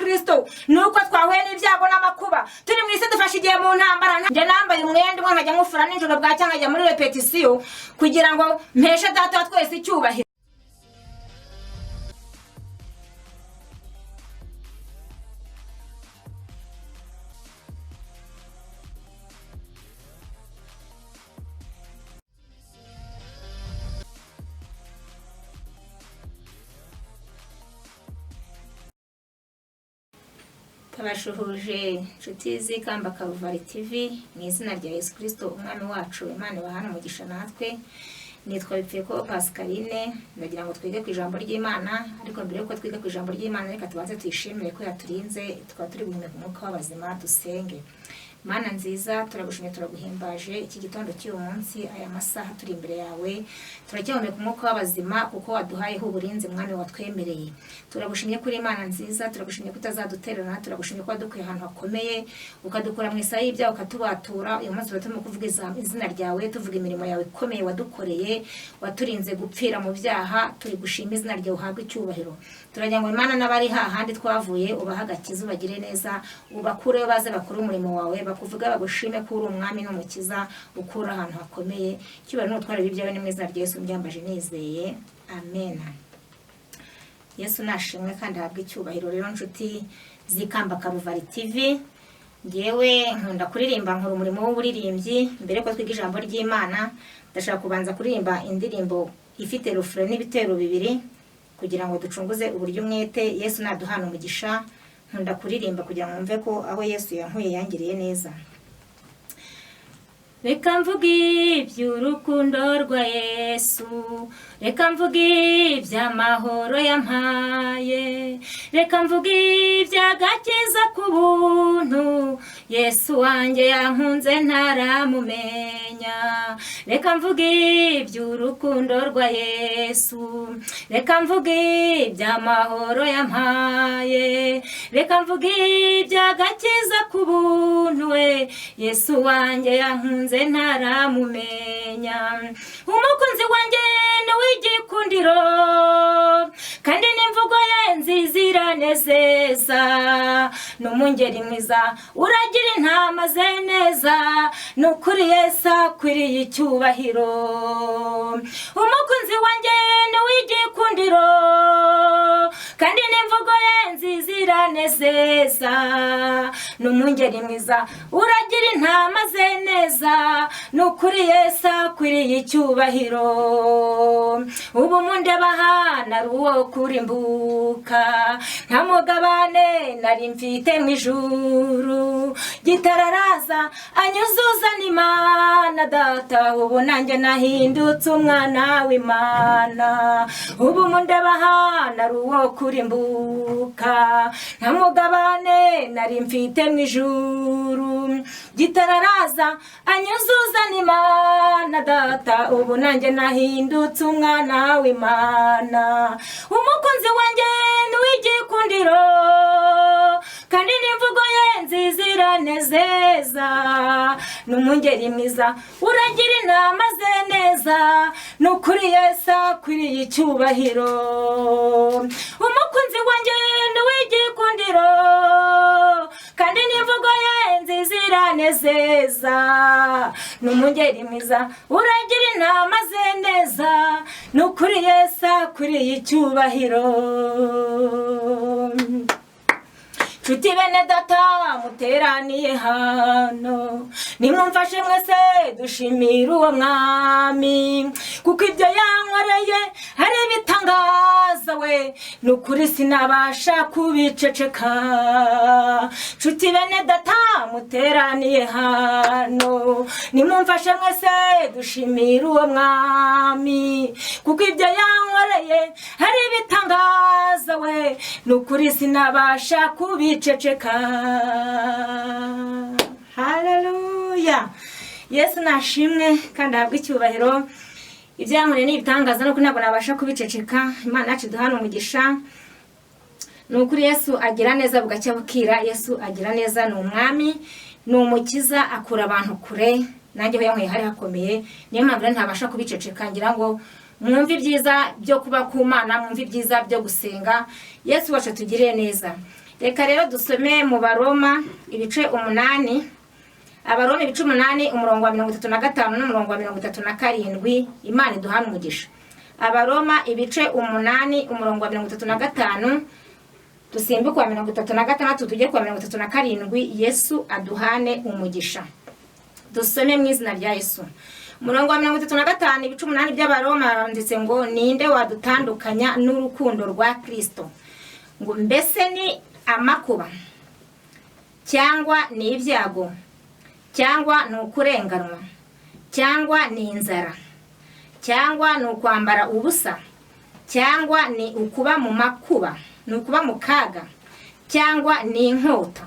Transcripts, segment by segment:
Kristo nuko twahuye n'ibyago n'amakuba turi mu isi, dufashe igihe mu ntambara. Njye nambaye umwenda umwe nkajya nkufura nijoro, bwacya nkajya muri repetisiyo kugira ngo mpeshe data wa twese icyubahiro. Tabashuhuje inshuti z'Ikamba Karuvari TV mu izina rya Yesu Kristo Umwami wacu. Imana ibahane umugisha. Natwe nitwa Bipfeko Pascaline. Ndagira ngo twige ku ijambo ry'Imana, ariko mbere yuko twiga ku ijambo ry'Imana, reka tubanze tuyishimire ko yaturinze tukaba turi guhumeka umwuka w'abazima. Dusenge. Mana nziza, turagushimye, turaguhimbaje iki gitondo cy'uyu munsi, aya masaha turi imbere yawe, turacyahumeka umwuka w'abazima kuko waduhayeho uburinzi, Mwami, watwemereye. Turagushimye kuri Imana nziza, turagushimye ko utazadutererana, turagushimye ko wadukuye ahantu hakomeye, ukadukura mu isaha y'ibyaha, ukatubatura. Uyu munsi tuba turimo kuvuga izina ryawe, tuvuga imirimo yawe ikomeye wadukoreye, waturinze gupfira mu byaha. Turi gushima izina ryawe, uhabwe icyubahiro. Turagira ngo Imana n'abari hahandi twavuye ubahe agakiza, ubagire neza, ubakureyo baze bakore umurimo wawe, bakuvuga, bagushime ko uri Umwami n'Umukiza ukura ahantu hakomeye. Icyubahiro n'ubutware bw'ibyawe ni mu izina rya Yesu mbyambaje nizeye, amen. Yesu nashimwe kandi ahabwe icyubahiro. Rero nshuti z'Ikamba Karuvari TV, ngewe nkunda kuririmba, nkora umurimo w'uburirimbyi. Mbere ko twiga ijambo ry'Imana, ndashaka kubanza kuririmba indirimbo ifite refrain n'ibitero bibiri kugira ngo ducunguze uburyo umwete. Yesu naduhana umugisha. Nkunda kuririmba kugira ngo mwumve ko aho Yesu yankuye yangiriye neza. Reka mvuge iby'urukundo rwa Yesu, reka mvuge iby'amahoro yampaye, reka mvuge iby'agakiza k'ubuntu. Yesu wanjye yankunze ntaramumenya. Reka mvuge iby'urukundo rwa Yesu, reka mvuge iby'amahoro yampaye, reka mvuge iby'agakiza k'ubuntu we. Yesu wanjye yankunze ntaramumenya. Umukunzi wanjye ni uw'igikundiro, kandi n'imvugo ye nziza iranezeza. Ni umungeri mwiza uragira intama ze neza. Ni ukuri Yesu akwiriye icyubahiro. Umukunzi wanjye ni uw'igikundiro, kandi n'imvugo ye nziza iranezeza. Ni umungeri mwiza uragira intama ze neza. Ni ukuri Yesu akwiriye icyubahiro. Ubu mundeba hano ari uwo kurimbuka, nta mugabane nari mfite mu ijuru. Gitararaza anyuzuza n'Imana Data, ubu nanjye nahindutse umwana w'Imana. Ubu mundeba hano ari uwo kurimbuka, nta mugabane nari mfite mu ijuru. Gitararaza anyuzuza n'Imana Data, ubu nanjye nahindutse umwana w'Imana. Umukunzi wanjye ni uw'igikundiro, kandi n'imvugo ye nziza iranezeza. Ni umungeri mwiza uragira intama ze neza. Ni ukuri Yesu akwiriye icyubahiro. Umukunzi wanjye ni uw'igikundiro, kandi n'imvugo ye nziza iranezeza. Ni umungeri mwiza uragira intama ze neza. Ni ukuri Yesu akwiriye icyubahiro. Nshuti bene data muteraniye hano, nimumfashe mwese dushimire uwo Mwami, kuko ibyo yankoreye hari ibitangaza we. Ni ukuri sinabasha kubiceceka. Nshuti bene data muteraniye hano, nimumfashe mwese dushimire uwo Mwami, kuko ibyo yankoreye hari ibitangaza we. Ni ukuri sinabasha kubiceceka. Haleluya! Yesu nashimwe kandi ahabwe icyubahiro. Ibyankoreye ni ibitangaza, nuko ntabwo nabasha kubiceceka. Imana yacu duhana umugisha. Ni ukuri Yesu agira neza bugacya bukira. Yesu agira neza, ni Umwami, ni Umukiza, akura abantu kure. Nanjye aho yankuye hari hakomeye, niyo mpamvu rero ntabasha kubiceceka. Ngira ngo mwumve ibyiza byo kuba ku Mana, mwumve ibyiza byo gusenga. Yesu wacu tugirire neza. Reka rero dusome mu Baroma ibice 8, Abaroma ibice 8, umurongo wa 35 n'umurongo wa 37. Imana iduhane umugisha. Abaroma ibice 8, umurongo wa 35, dusimbuke wa 36 tujye ku wa 37. Yesu aduhane umugisha. Dusome mu izina rya Yesu. Umurongo wa 35, ibice 8 by'Abaroma, handitse ngo: "Ninde wadutandukanya n'urukundo rwa Kristo? Ngo mbese ni amakuba, cyangwa ni ibyago, cyangwa ni ukurenganwa, cyangwa ni inzara, cyangwa ni ukwambara ubusa, cyangwa ni ukuba mu makuba, ni ukuba mu kaga, cyangwa ni inkota?"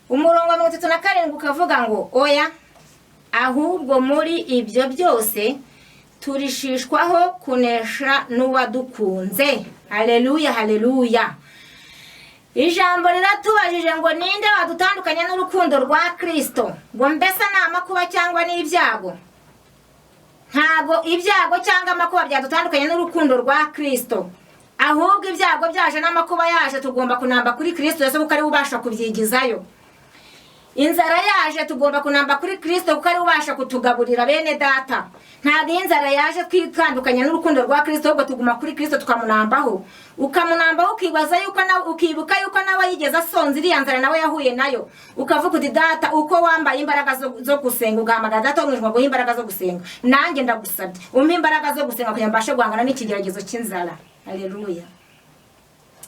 Umurongo wa 37 ukavuga ngo: "Oya, ahubwo muri ibyo byose turishishwaho kunesha n'uwadukunze." Haleluya, haleluya! Ijambo riratubajije ngo: "Ninde wadutandukanya n'urukundo rwa Kristo? Ngo mbese ni amakuba cyangwa ni ibyago?" Ntago ibyago cyangwa amakuba byadutandukanya n'urukundo rwa Kristo. Ahubwo ibyago byaje n'amakuba yaje, tugomba kunamba kuri Kristo Yesu, kuko ariwe ubasha kubyigizayo. Inzara yaje, tugomba kunamba kuri Kristo, kuko ariwe ubasha kutugaburira. Bene data, ntabwo iyo inzara yaje twitandukanya n'urukundo rwa Kristo, ahubwo tuguma kuri Kristo tukamunambaho. Ukamunambaho, ukibaza yuko nawe, ukibuka yuko nawe yigeze asonza, iriya nzara nawe yahuye nayo, ukavuga uti: "Data, uko wambaye imbaraga zo gusenga, ugahamagara Data wo mu ijuru aguha imbaraga zo gusenga, nanjye ndagusabye umpe imbaraga zo gusenga kugira ngo mbashe guhangana n'ikigeragezo cy'inzara." Haleluya!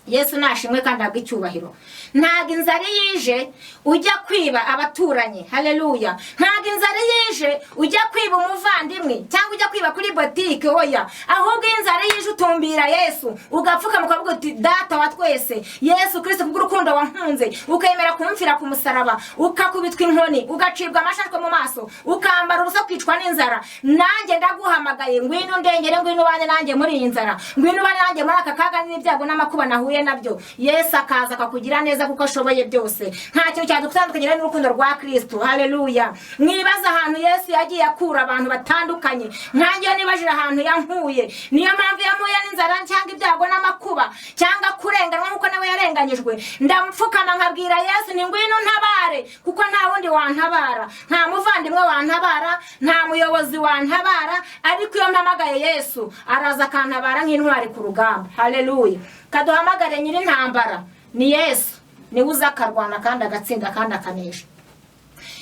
Yesu nashimwe kandi ahabwe icyubahiro. Ntabwo inzara iyo ije ujya kwiba abaturanyi. Haleluya! Ntabwo inzara iyo ije ujya kwiba umuvandimwe cyangwa ujya kwiba kuri botike. Oya, ahubwo iyo inzara iyo ije utumbira Yesu, ugapfukama, ukavuga uti: "Data wa twese Yesu Kristo, kubw'urukundo wankunze ukemera kumfira ku musaraba, ukakubitwa inkoni, ugacibwa amashashwe mu maso, ukambara ubusa, ukicwa n'inzara, nanjye ndaguhamagaye, ngwino undengere, ngwino ubane nanjye muri iyi nzara, ngwino ubane nanjye muri aka kaga n'ibyago n'amakuba nahuye nabyo." Yesu akaza akakugira neza kuko ashoboye byose. Nta kintu cyadutandukanye n'urukundo rwa Kristo. Haleluya! Mwibaze ahantu Yesu yagiye akura abantu batandukanye. Nkanjye iyo nibajije ahantu yankuye, niyo mpamvu yamuye n'inzara cyangwa ibyago n'amakuba cyangwa kurenganwa nk'uko nawe yarenganyijwe, ndamupfukama nkabwira Yesu ni: "Ngwino ntabare, kuko nta wundi wantabara, nta muvandimwe wantabara, nta muyobozi wantabara." Ariko iyo mpamagaye Yesu, araza akantabara nk'intwari ku rugamba. Haleluya! Kaduhamagare nyir'intambara, ni Yesu, niwe uza akarwana kandi agatsinda kandi akanesha.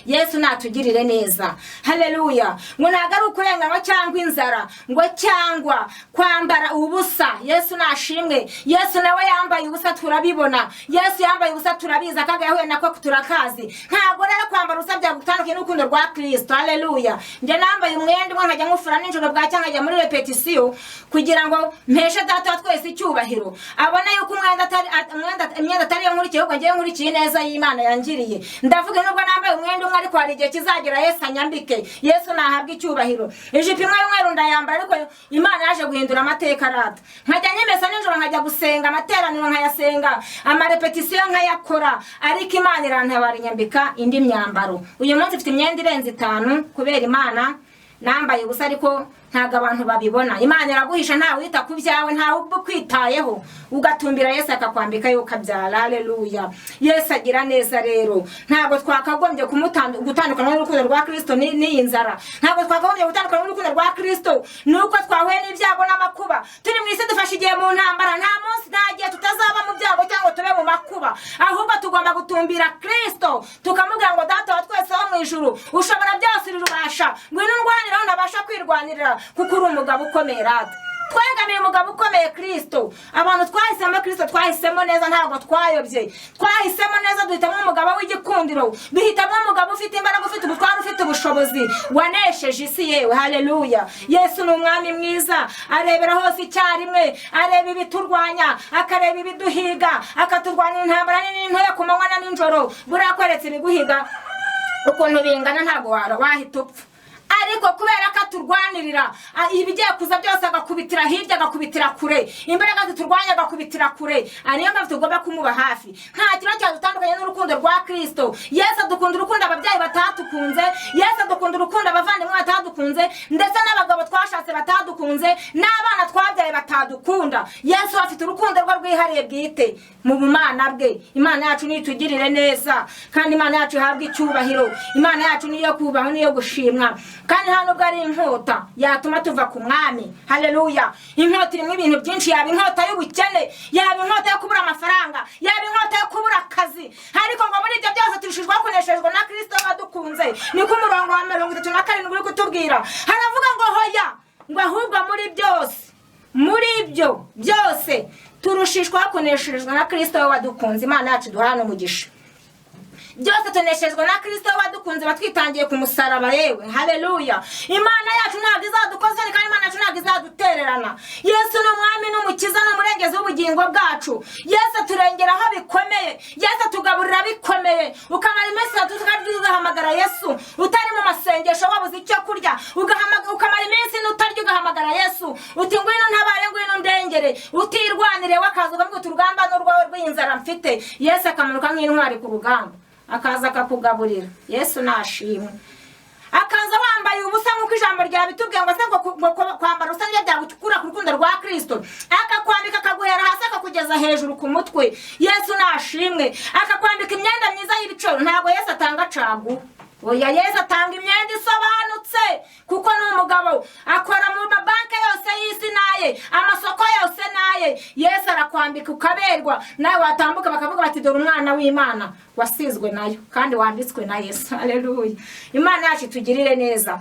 Yesu natugirire neza. Haleluya! Ngo ntabwo ari ukurenganwa cyangwa inzara, ngo cyangwa kwambara ubusa. Yesu nashimwe. Yesu nawe yambaye ubusa, turabibona. Yesu yambaye ubusa, turabizi. Akaga yahuye nako turakazi. Ntabwo rero kwambara ubusa byagutandukanye n'urukundo rwa Kristo. Haleluya! Njye nambaye umwenda umwe, nkajya nkufura nijoro, bwacya nkajya muri répétition kugira ngo mpeshe Data wa twese icyubahiro, abone yuko umwenda atari umwenda, imyenda atari yo nkurikiye, ahubwo ngewe nkurikiye ineza y'Imana yangiriye. Ndavuga, nubwo nambaye umwenda umwe, ariko hari igihe kizagera Yesu anyambike. Yesu nahabwa icyubahiro. Ijipo imwe y'umweru ndayambara, ariko Imana yaje guhindura amateka arata, nkajya nyemesa nijoro, nkajya gusenga, amateraniro nkayasenga, amarépétition nkayakora, ariko Imana irantabara inyambika indi myambaro. Uyu munsi mfite imyenda irenze itanu kubera Imana. Nambaye ubusa, ariko ntabwo abantu babibona. Imana iraguhisha, ntawe wita ku byawe, ntawe ukwitayeho, ugatumbira Yesu akakwambika yuko abyara. Haleluya! Yesu agira neza. Rero ntabwo twakagombye gutandukana n'urukundo rwa Kristo n'iyi nzara. Ntabwo twakagombye gutandukana n'urukundo rwa Kristo nuko twahuye n'ibyago n'amakuba. Turi mu isi, dufashe igihe mu ntambara. Nta munsi, nta gihe tutazaba mu byago cyangwa tube mu makuba. Ahubwo tugomba gutumbira Kristo, tukamubwira ngo: "Data wa twese wo mu ijuru, ushobora byose, uri rubasha, ngwino undwanire aho ntabasha kwirwanirira, kuko uri umugabo ukomeye." Rata twegamiye umugabo ukomeye Kristo. Abantu twahisemo Kristo twahisemo neza, ntabwo twayobye. Twahisemo neza, duhitamo umugabo w'igikundiro, duhitamo umugabo ufite imbaraga, ufite ubutware, ufite ubushobozi, wanesheje isi. Yewe, haleluya! Yesu ni umwami mwiza, arebera hose icyarimwe, areba ibiturwanya, akareba ibiduhiga, akaturwanira intambara nini ntoya, ku manywa na nijoro. Buriya kweretse ibiguhiga ukuntu bingana, ntabwo wahita upfa, ariko Ariko kubera ko aturwanirira, ibigiye kuza byose agakubitira hirya, agakubitira kure, imbaraga ziturwanya agakubitira kure. Niyo mpamvu tugomba kumuba hafi. Nta kintu cyadutandukanye n'urukundo rwa Kristo. Yesu adukunda urukundo ababyeyi batatukunze, Yesu adukunda urukundo abavandimwe batadukunze, ndetse n'abagabo twashatse batadukunze, n'abana twabyaye batadukunda. Yesu afite urukundo rwe rwihariye bwite mu bumana bwe. Imana yacu nitugirire neza, kandi Imana yacu ihabwe icyubahiro. Imana yacu niyo kubaho, niyo gushimwa, kandi nta nubwo ari inkota yatuma tuva ku mwami. Haleluya! Inkota irimo ibintu byinshi, yaba inkota y'ubukene, yaba inkota yo kubura amafaranga, yaba inkota yo kubura akazi, ariko ngo muri ibyo byose turushijweho kuneshejwe na Kristo wadukunze. Niko umurongo wa 37 uri kutubwira. Haravuga ngo hoya, ngo ahubwo muri byose, muri ibyo byose turushishwaho kuneshejwe na Kristo wadukunze. Imana yacu duhana umugisha. Byose tuneshejwe na Kristo wadukunze, batwitangiye ku musaraba. Yewe, haleluya! Imana yacu ntabwo izadukoza, kandi Imana yacu ntabwo izadutererana. Yesu ni umwami n'umukiza n'umurengezi w'ubugingo bwacu. Yesu aturengera aho bikomeye, Yesu atugaburira bikomeye. Ukamara iminsi 3 utarya ugahamagara Yesu, utari mu masengesho wabuze icyo kurya ukamara iminsi 4 utarya ugahamagara Yesu, uti ngwino ntabare, ngwino ndengere, utirwanire, wakaza ukamubwira uti urugamba n'urwawe rw'inzara mfite. Yesu akamanuka nk'intwari ku rugamba, akaza akakugaburira. Yesu nashimwe. Akaza wambaye ubusa nk'uko ijambo ryabitubwiye, ngo se ngo kwambara ubusa nibyo byagukura ku rukundo rwa Kristo. Akakwambika akaguhera hasi akakugeza hejuru ku mutwe. Yesu nashimwe. Akakwambika imyenda myiza y'ibiciro. Ntabwo Yesu atanga caguwa, oya, Yesu atanga imyenda isobanutse, kuko ni umugabo akora mu mabanki yose y'isi naye, amasoko yose naye. Yesu arakwambika ukaberwa, nawe watambuka bakavuga bati dore umwana w'Imana wasizwe nayo kandi wambitswe na Yesu. Haleluya! Imana yacu itugirire neza.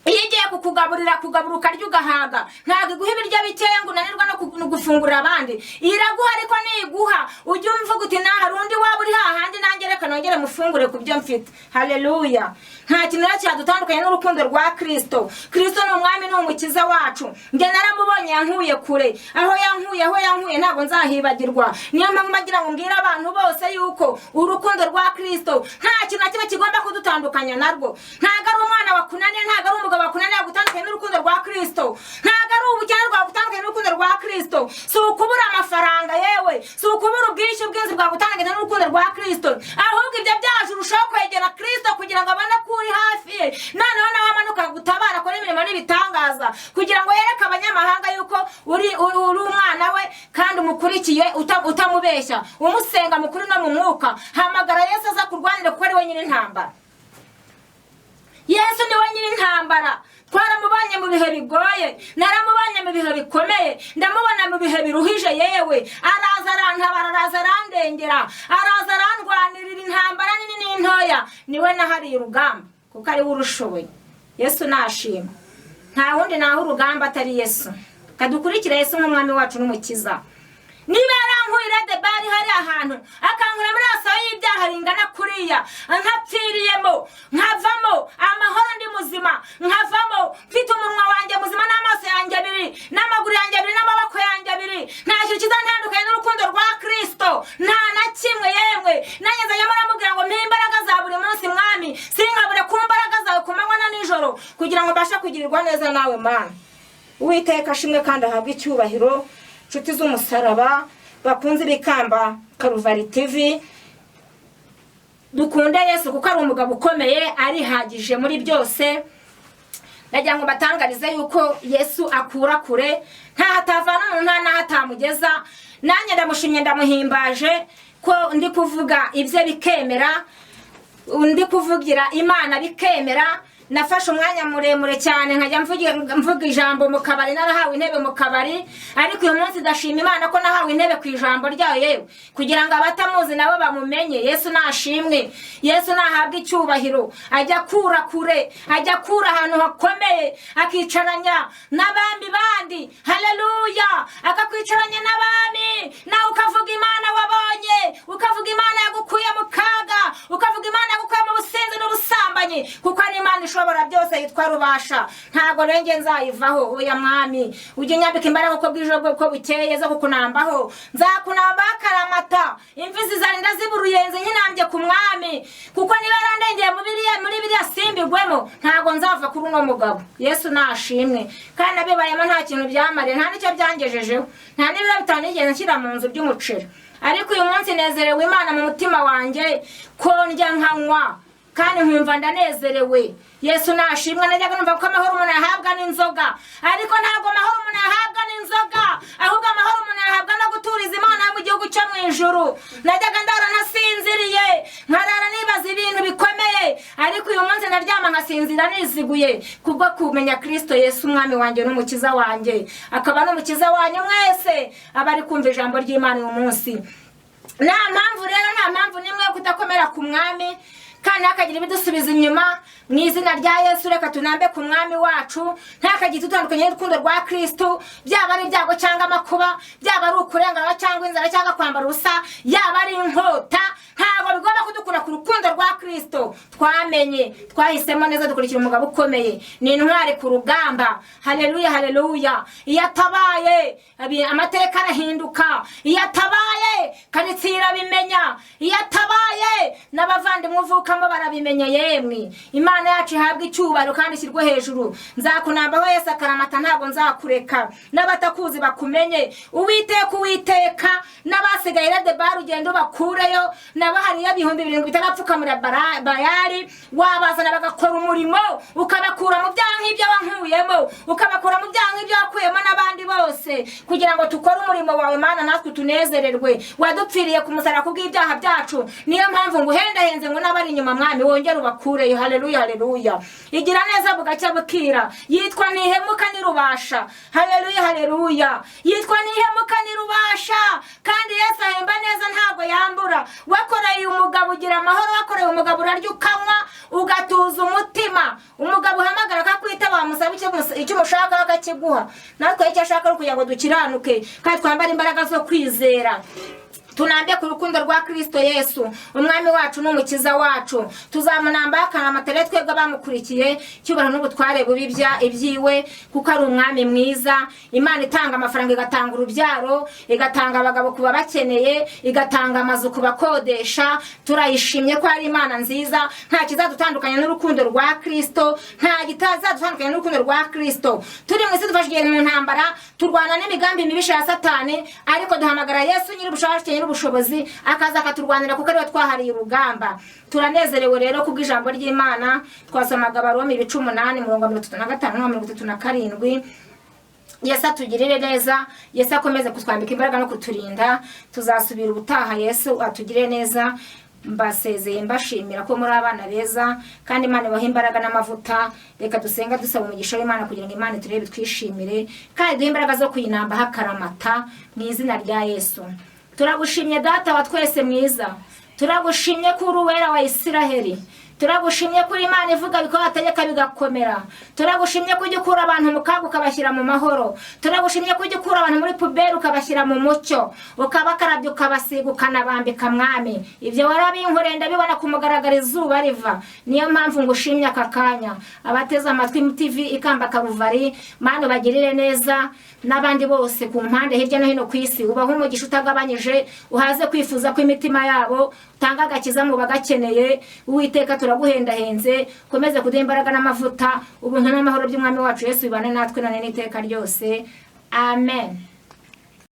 Iyo igiye kukugaburira, kugaburira ukarya ugahaga, ntabwo iguha ibiryo bikeya ngo unanirwe no gufungurira abandi. Iraguha, ariko niguha ujye umvuga uti nta hari undi waba uri hahandi, nanjye reka nongere mufungure ku byo mfite. Haleluya! Nta kintu rero cyadutandukanye n'urukundo rwa Kristo. Kristo ni umwami, ni umukiza wacu. Njye naramubonye, yankuye kure, aho yankuye, aho yankuye ntabwo nzahibagirwa. Niyo mpamvu ngira ngo mbwire abantu bose yuko urukundo rwa Kristo nta kintu na kimwe kigomba kudutandukanya narwo. Ntabwo ari umwana wakunaniye, ntabwo ari umugabo wakunaniye gutandukanye n'urukundo rwa Kristo, ntabwo ari ubukene rwagutandukanye n'urukundo rwa Kristo, si ukubura amafaranga, yewe si ukubura ubwishyu bw'inzu bwagutandukanye n'urukundo rwa Kristo. Ahubwo ibyo byaje urushaho kwegera Kristo kugira ngo abone ko uri hafi ye, noneho nawe amanuka gutabara, akora imirimo n'ibitangaza kugira ngo yereke abanyamahanga yuko uri umwana we kandi umukurikiye utamubeshya, umusenga mukuri no mu mwuka. Hamagara Yesu aza kurwanira, kuko ari we nyiri intambara. Yesu ni we nyiri intambara. Twaramubonye mu bihe bigoye, naramubonye mu bihe bikomeye, ndamubona mu bihe biruhije. Yewe, araza arantabara, araza arandengera, araza arandwanirira intambara nini n'intoya. Niwe nahariye urugamba kuko ari we urushoboye. Yesu nashima. Nta wundi naho urugamba atari Yesu. Kadukurikire Yesu nk'umwami wacu n'umukiza. Niba yarankuye Debari hari ahantu, akankura muri asaho y'ibyaha bingana kuriya, nkapfiriyemo, nkavamo amahoro, ndi muzima, nkavamo mfite umunwa wanjye muzima n'amaso yanjye abiri n'amaguru yanjye abiri n'amaboko yanjye abiri, nta kintu kizantandukanye n'urukundo rwa Kristo, nta na kimwe. Yemwe, nanjye nzajya muramubwira ngo mpe imbaraga za buri munsi, mwami, sinkabure ku mbaraga zawe ku manywa na nijoro, kugira ngo mbashe kugirirwa neza nawe Mana. Uwiteka ashimwe kandi ahabwe icyubahiro. Inshuti z'umusaraba, bakunze ibikamba Karuvari TV, dukunde Yesu kuko ari umugabo ukomeye, arihagije muri byose. Ndagira ngo batangarize yuko Yesu akura kure, ntaho atavana umuntu, nta n'aho atamugeza. Nanjye ndamushimye, ndamuhimbaje ko ndi kuvuga ibye bikemera, ndi kuvugira Imana bikemera. Nafashe umwanya muremure cyane nkajya mvuga ijambo mu kabari, narahawe intebe mu kabari, ariko uyu munsi ndashima Imana ko nahawe intebe ku ijambo ryayo, yewe kugira ngo abatamuzi nabo bamumenye. Yesu nashimwe, Yesu nahabwe icyubahiro. Ajya akura kure, ajya akura ahantu hakomeye, akicaranya n'abami bandi. Haleluya! Akakwicaranya n'abami, nawe ukavuga Imana wabonye, ukavuga Imana yagukuye mu kaga, ukavuga Imana yagukuye mu businzi n'ubusambanyi, kuko ari Imana ishobora. byose yitwa Rubasha. Ntabwo renge nzayivaho. Oya mwami, ujye unyambika imbaraga uko bwije uko bukeye zo kukunambaho. Nzakunambaho akaramata, imvi zizarinda ziba uruyenzi nkinambye ku mwami, kuko niba yarandengeye muri biriya simbigwemo, ntabwo nzava kuri uno mugabo. Yesu nashimwe. Kandi nabibayemo nta kintu byamariye, nta n'icyo byangejejeho, nta n'ibiro bitanu nigeze nshyira mu nzu by'umuceri. Ariko uyu munsi nezerewe Imana mu mutima wanjye, ko ndya nkanywa kandi nkumva ndanezerewe. Yesu nashimwe. Najyaga numva ko amahoro umuntu yahabwa n'inzoga, ariko ntabwo amahoro umuntu yahabwa n'inzoga, ahubwo amahoro umuntu yahabwa no guturiza Imana mu gihugu cyo mu ijuru. Najyaga ndara ntasinziriye, nkarara nibaza ibintu bikomeye, ariko uyu munsi ndaryama nkasinzira niziguye, kubwo kumenya Kristo Yesu umwami wanjye n'umukiza wanjye, akaba n'umukiza wanyu mwese abari kumva ijambo ry'Imana uyu munsi. Nta mpamvu rero, nta mpamvu n'imwe yo kudakomera ku mwami, kandi ntakagira ibidusubiza inyuma. Mu izina rya Yesu reka tunambe ku mwami wacu, ntakagira itandukanye n'urukundo rwa Kristo, byaba ari ibyago cyangwa amakuba, byaba ari ukurenganwa cyangwa inzara cyangwa kwambara ubusa, yaba ari inkota, ntabwo bigomba kudukura ku rukundo rwa Kristo. Twamenye, twahisemo neza, dukurikira umugabo ukomeye, ni intwari ku rugamba. Haleluya, haleluya. Iyo atabaye amateka arahinduka, iyo atabaye karitsiye irabimenya, iyo atabaye n'abavandimwe uvukamo barabimenya. Yemwe, Imana yacu ihabwe icyubahiro kandi ishyirwe hejuru. Nzakunambaho Yesu akaramata, ntabwo nzakureka, n'abatakuzi bakumenye. Uwiteka, Uwiteka, n'abasigaye Redebari ugenda ubakureyo, n'abahariyo 7000 bitarapfukamira Bayali, wabazana bagakora umurimo, ukabakura mu byaha nk'ibyo wankuyemo, ukabakura mu byaha nk'ibyo wakuyemo n'abandi bose, kugira ngo tukore umurimo wawe Mana, natwe tunezererwe. Wadupfiriye ku musaraba kubw'ibyaha byacu, niyo mpamvu nguhendahenze ngo n'abari inyuma mwami wongere ubakureyo. Haleluya, haleluya. Igira neza bugacya bukira, yitwa Ntihemuka nirubasha. Haleluya, haleluya. Yitwa Ntihemuka nirubasha, kandi Yesu ahemba neza, ntabwo yambura. Wakoreye umugabo ugira amahoro, wakoreye umugabo urarya ukanywa ugatuza umutima. Umugabo uhamagara akakwita, wamusaba icyo umushaka akakiguha. Natwe icyo ashaka ari ukugira ngo dukiranuke kandi twambare imbaraga zo kwizera, tunambe ku rukundo rwa Kristo Yesu umwami wacu n'umukiza wacu. Tuzamunamba akaramata rero twebwe abamukurikiye, cyubahiro n'ubutware bubi ibyiwe, kuko ari umwami mwiza. Imana itanga amafaranga, igatanga urubyaro, igatanga abagabo ku babakeneye, igatanga amazu ku bakodesha. Turayishimye ko ari Imana nziza, nta kizadutandukanya n'urukundo rwa Kristo, nta kitazadutandukanya n'urukundo rwa Kristo. Turi mu isi, dufashe mu ntambara, turwana n'imigambi mibisha ya Satani, ariko duhamagara Yesu nyir'ubushake nyir'ubushobozi, akaza akaturwanira, kuko ariwe twahariye urugamba. Turanezerewe rero kubw'ijambo ry'Imana. Twasomaga Abaroma ibice 8 umurongo 35 na 37. Yesu atugirire neza, Yesu akomeze kutwambika imbaraga no kuturinda. Tuzasubira ubutaha, Yesu atugirire neza. Mbasezeye mbashimira ko muri abana beza, kandi Imana ibahe imbaraga n'amavuta. Reka dusenga dusaba umugisha w'Imana kugira ngo Imana iturebe twishimire, kandi duhe imbaraga zo kuyinamba hakaramata mu izina rya Yesu. Turagushimye Data wa twese mwiza, turagushimye ko uri uwera wa Isiraheli, turagushimye ko Imana ivuga bikaba ategeka bigakomera, turagushimye ko ujya ukura abantu mu kaga ukabashyira mu mahoro, turagushimye ko ujya ukura abantu muri puberi ukabashyira mu mucyo, ukabakarabya ukabasiga ukanabambika mwami. Ibyo warabinkoreye ndabibona ku mugaragaro izuba riva, niyo mpamvu ngushimye aka kanya. Abateze amatwi TV Ikamba Karuvari, Mana ubagirire neza, n'abandi bose ku mpande hirya no hino ku isi, ubahe umugisha utagabanyije, uhaze kwifuza kw'imitima yabo, utanga agakiza mu bagakeneye. Uwiteka turaguhendahenze, ukomeze kuduha imbaraga n'amavuta, ubuntu n'amahoro by'umwami wacu Yesu bibane natwe none n'iteka ryose. Amen.